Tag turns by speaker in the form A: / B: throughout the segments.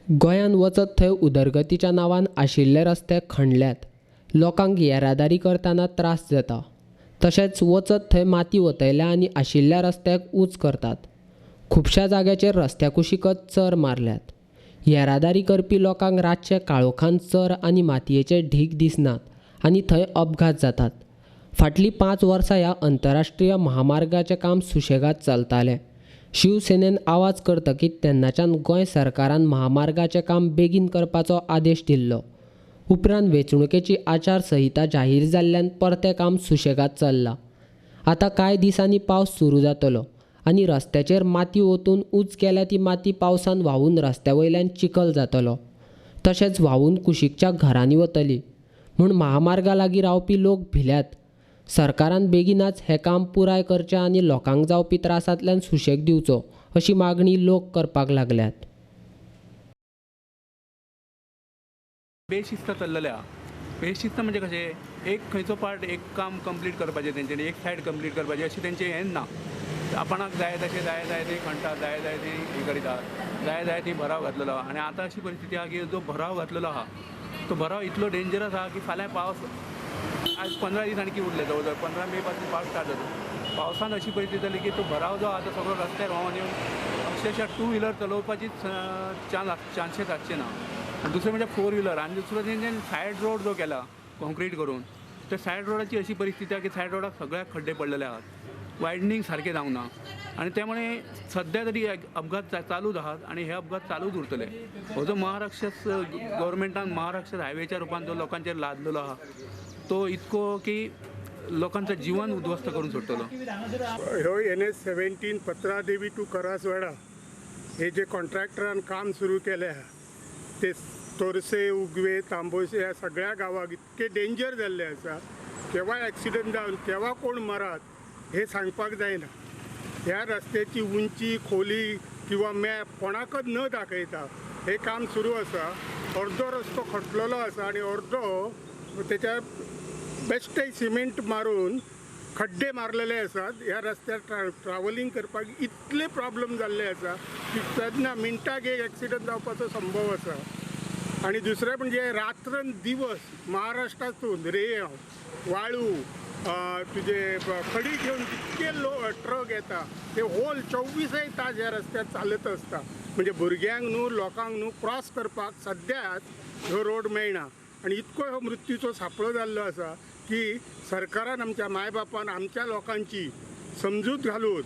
A: गोंयांत वचत थंय उदरगतीच्या नांवान आशिल्ले रस्ते खणल्यात. लोकांक येरादारी करतना त्रास जाता. तशेंच वचत थंय माती वतयल्या आनी आशिल्ल्या रस्त्याक ऊंच करतात. खुबश्या जाग्याचेर रस्त्या कुशीकच चर मारल्यात. येरादारी करपी लोकांक रातचे काळोखान चर आनी मातयेचे ढीग दिसनात आनी थंय अपघात जातात. फाटलीं 5 वर्सां ह्या अंतरराष्ट्रीय महामार्गाचें काम सुशेगाद चलतालें. शिवसेनेन आवाज करतकीच तेन्नाच्यान गोंय सरकारान महामार्गाचें काम बेगीन करपाचो आदेश दिल्लो. उपरांत वेंचणुकेची आचारसंहिता जाहीर जाल्ल्यान परतें काम सुशेगाद चल्लां. आतां कांय दिसांनी पावस सुरू जातलो आनी रस्त्याचेर माती ओतून ऊंच केल्या ती माती पावसान व्हांवून रस्त्या वयल्यान चिखल जातलो, तशेंच व्हांवून कुशीकच्या घरांनी वतली म्हूण महामार्गा लागीं रावपी लोक भिल्यात. सरकारान बेगिनाच हें काम पुराय करचें आनी लोकांक जावपी त्रासांतल्यान सुशेग दिवचो अशी मागणी लोक करपाक लागल्यात.
B: बेशिस्त चल्लेले आहा. बेशिस्त म्हणजे कशें, एक खंयचो पार्ट एक काम कंप्लीट करपाचें तेंच्यांनी, एक सायड कंप्लीट करपाचें अशें तेंचें हें ना. आपणाक जाय तशें जाय जाय ते खणटा, जाय जाय ते हें करिता, जाय जाय ती भराव घातलेलो आहा. आनी आतां अशी परिस्थिती आहा की जो भराव घातलेलो आहा तो भराव इतलो डेंजरस आहा की फाल्यां पावस आज 15 दीस आणखी उरले, जवळ जवळ 15 मे पासून पावस स्टार्ट जातो. पावसान अशी परिस्थिती जाली की तो भराव जो आहा तो सगळो रस्त्यार व्हांवन येवन अक्षरशः 2 व्हिलर चलोवपाचीच चान्सेस आसचे ना. आनी दुसरें म्हणजे 4 व्हिलर. आनी दुसरो तेंच्यानी सायड रोड जो केला कॉन्क्रीट करून, त्या सायड रोडाची अशी परिस्थिती आहा की सायड रोडाक सगळ्याक खड्डे पडलेले आहात, वायडनींग सारकें जावंक ना आनी त्यामुळे सद्या तरी अपघात चालूच आहात आनी हे अपघात चालूच उरतले. हो जो महाराष्ट्र गव्हर्मेंटान महाराष्ट्र हायवेच्या रुपान जो लोकांचेर लादलेलो आहा तो इतको की लोकांचं जीवन उद्ध्वस्त करून सोडटलो.
C: ह्यो NH 17 Patradevi to Karaswada हे जे कॉन्ट्रॅक्टरान काम सुरू केले आहा ते तोरसे, उगवे, तांबोसे ह्या सगळ्या गांवाक इतके डेंजर जाल्ले आसा, केव्हा एक्सिडंट जावन केव्हा कोण मरात हे सांगपाक जायना. ह्या रस्त्याची उंची, खोली किंवा मॅप कोणाकच न दाखयता हे काम सुरू आसा. अर्दो रस्तो खटलेलो आसा आनी अर्दो तेच्या बेश्टे सिमेंट मारून खड्डे मारलेले आसात. ह्या रस्त्यार ट्रॅव्हलिंग करपाक इतले प्रॉब्लम जाल्ले आसा की तेन्ना मिनटाक एक एक्सिडंट जावपाचो संभव आसा. आनी दुसरें म्हणजे रात्रन दिवस महाराष्ट्रातून रेंव, वाळू, तुजे खडी घेवन जितके लो ट्रक येता ते होल 24 तास ह्या रस्त्यार चालत आसता. म्हणजे भुरग्यांक न्हू, लोकांक न्हू क्रॉस करपाक सद्याच ह्यो रोड मेळना आनी इतको हो मृत्यूचो सापळो जाल्लो आसा की सरकारान आमच्या मायबापान आमच्या लोकांची समजूत घालून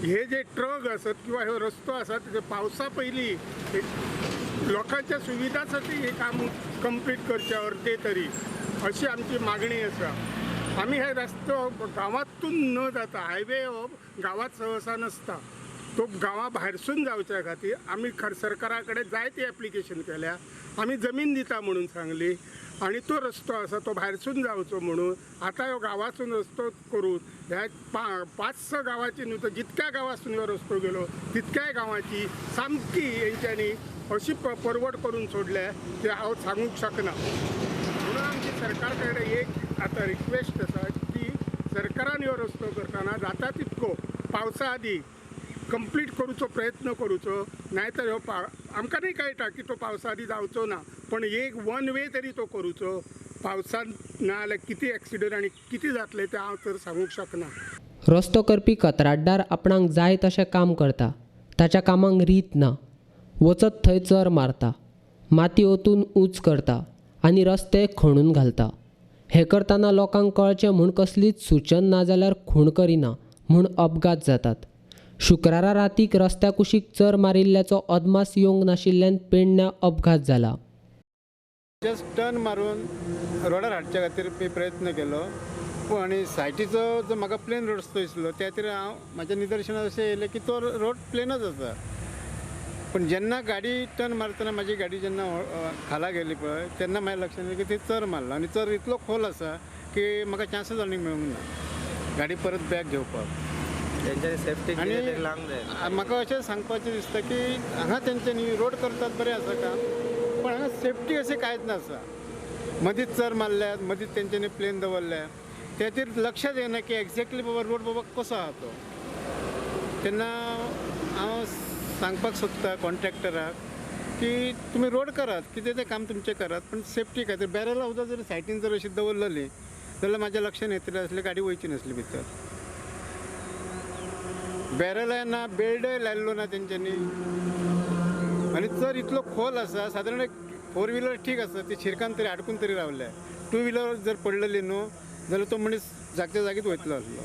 C: हे जे ट्रक आसत किंवा हो रस्तो आसा ते पावसा पयलीं लोकांच्या सुविधासाठी हे काम कंप्लीट करचें अर्दे तरी, अशी आमची मागणी आसा. आमी हे रस्तो गांवांतून न जाता, हायवे हो गांवांत सहसा नासता, तो गांवा भायरसून जावच्या खातीर आमी सरकारा कडेन जायते एप्लिकेशन केल्या. आमी जमीन दिता म्हणून सांगली आनी तो रस्तो आसा तो भायरसून जावचो म्हणून. आतां ह्यो गांवांतसून रस्तो करून ह्या 5-6 गांवाची न्हू तर जितक्या गांवांतसून ह्यो रस्तो गेलो तितक्याय गांवाची सामकी हेंच्यांनी अशी परवड करून सोडल्या की हांव सांगूंक शकना. म्हणून आमची सरकार कडेन एक आतां रिक्वेस्ट आसा की सरकारान ह्यो रस्तो करतना जाता तितको पावसा आदी कंप्लीट करूचो प्रयत्न करूचो, नाय तर ह्यो आमकां न्ही कळटा की तो पावसा आदी जावचो ना, पण एक वन वे तरी तो करूचो. पावसान ना जाल्यार कितें एक्सिडंट आनी कितें जातलें तें हांव तर सांगूंक शकना.
A: रस्तो करपी कंत्राटदार आपणाक जाय तशें काम करता, ताच्या कामांक रीत ना. वचत थंय चर मारता, माती ओतून ऊंच करता आनी रस्ते खणून घालता. हें करतना लोकांक कळचें म्हूण कसलीच सूचन ना जाल्यार खूण करिना म्हूण अपघात जातात. शुक्रारा रातीक रस्त्या कुशीक चर मारिल्ल्याचो अदमास येवंक नाशिल्ल्यान पेडण्यां अपघात जाला.
D: जस्ट टर्न मारून रोडार हाडच्या खातीर प्रयत्न केलो पूण आनी सायटीचो जो म्हाका प्लेन रस्तो दिसलो त्या खातीर हांव म्हाज्या निदर्शनाक अशें येयलें की तो रोड प्लेनच आसा. पूण जेन्ना गाडी टर्न मारतना म्हाजी गाडी जेन्ना खाला गेली पळय तेन्ना म्हाज्या लक्षांत येयलें की ती चर मारला आनी चर इतलो खोल आसा की म्हाका चान्सूच आनीक मेळूंक ना गाडी परत बॅक घेवपाक.
E: सेफ्टी
D: आनी म्हाका अशें सांगपाचें दिसता की हांगा तेंच्यांनी रोड करतात बरें आसा काम, पण हांगा सेफ्टी अशें कांयच नासा. मदींच चर मारल्यात, मदींच तेंच्यांनी प्लेन दवरल्या, त्या खातीर लक्षांत येना की एक्झॅक्टली बाबा रोड बाबा कसो आहा तो. तेन्ना हांव सांगपाक सोदता कॉन्ट्रॅक्टराक की तुमी रोड करात, कितें तें काम तुमचें करात, पूण सेफ्टी खातीर बॅरलां सुद्दां जर सायटीन जर अशी दवरलेली जाल्यार म्हाज्या लक्षान येतलें आसलें, गाडी वयची नासली भितर. बॅरलाय ना, बेल्डय लायल्लो ना तेंच्यांनी. आनी चर इतलो खोल आसा, सादारण एक फोर व्हिलर ठीक आसा, ती शिरकान तरी आडकून तरी रावल्या. टू व्हिलर जर पडलेली न्हू जाल्यार तो मनीस जागच्या जागीत वयतलो आसलो.